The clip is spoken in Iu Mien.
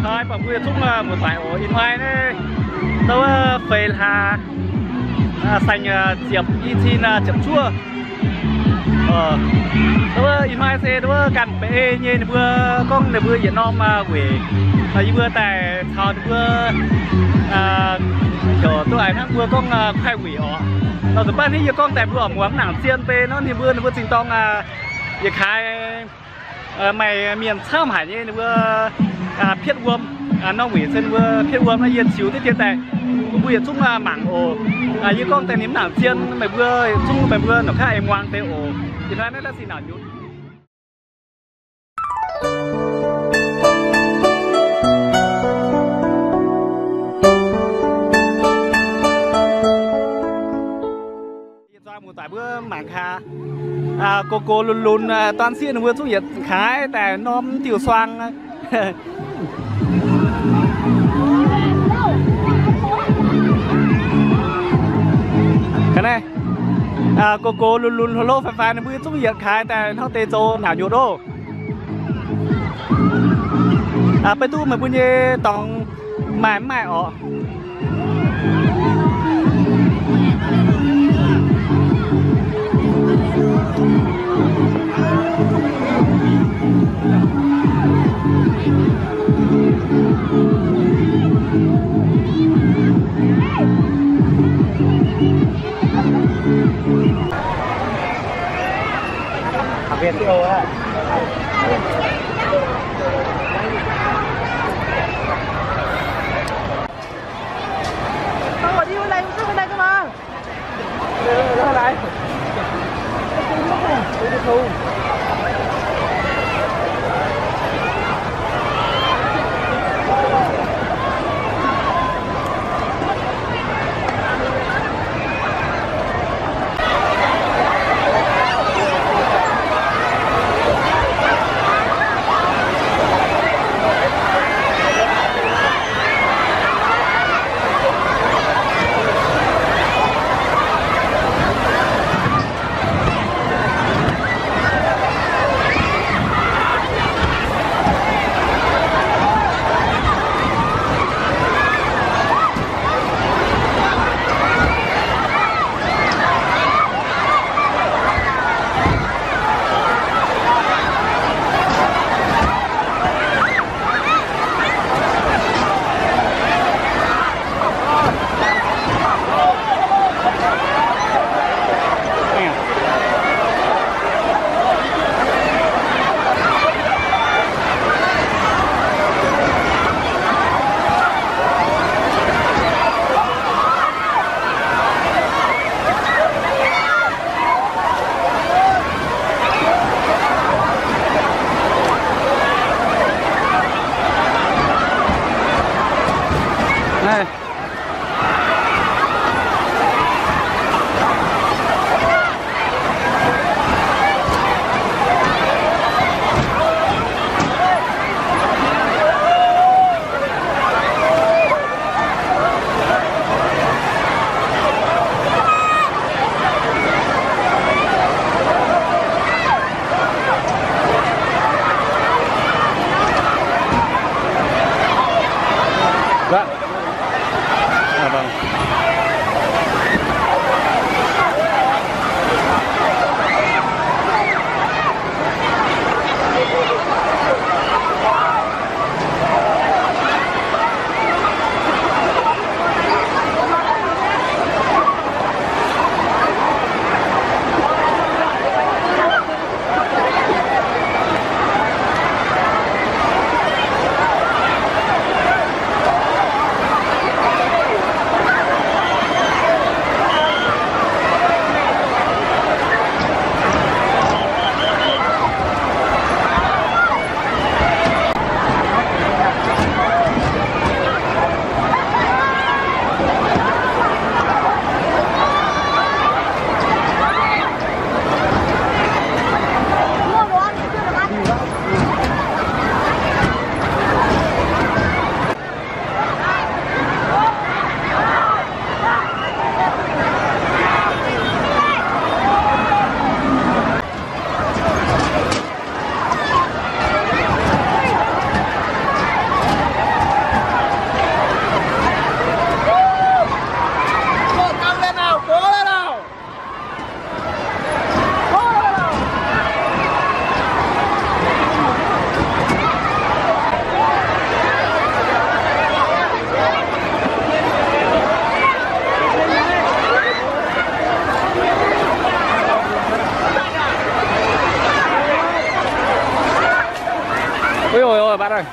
Ih hnoi mbuo yietc zungv muoz-doic oc. Ih hnoi naaiv ndau wuov feix hlaax saeng ziepc i cin ziepc juov. Ndau wuov ih hnoi se ndau wuov ganh ba'ei nyei ninh mbuo gorngv ninh mbuo yietc norm weic. Yie mbuo daaih caux ninh mbuo heuc duqv hnangv mbuo gorngv kuaih wuic oc. Nor nzunc baav hnangv yie gorngv daaih mbuo oix muangx mv nangc zien bei nor ninh mbuo ninh mbuo zingh dorng yietc kaaix maaih mienh camv haic nyei ninh mbuo pietv wuom. Norm wuic se ninh mbuo pietv wuom nor yie ziux diqv dien daaih bun mbuo yietc zungv mangc oc. Yie gorngv daaih ninh mv nangc zien, meih mbuo yietc zungv meih mbuo nor kaav aengx muangx deix oc. Ih hnoi naaiv daaih se naaic nyutc. Muoz-doic mbuo mangc gaax, gox gox lunx lunx, dorn sieqv ninh mbuo zungv yietc kaaix daaih norm diuh suang. Ga'naaiv, gox gox lunx lunx, hlo hlo faix faix, ninh mbuo zungv yietc kaaix daaih hnangv deix zoux naaic nyutc oc. Beiv duqv meih mbuo nyei dorngx maaih mv maaih orqc. Ôi, bác ơi.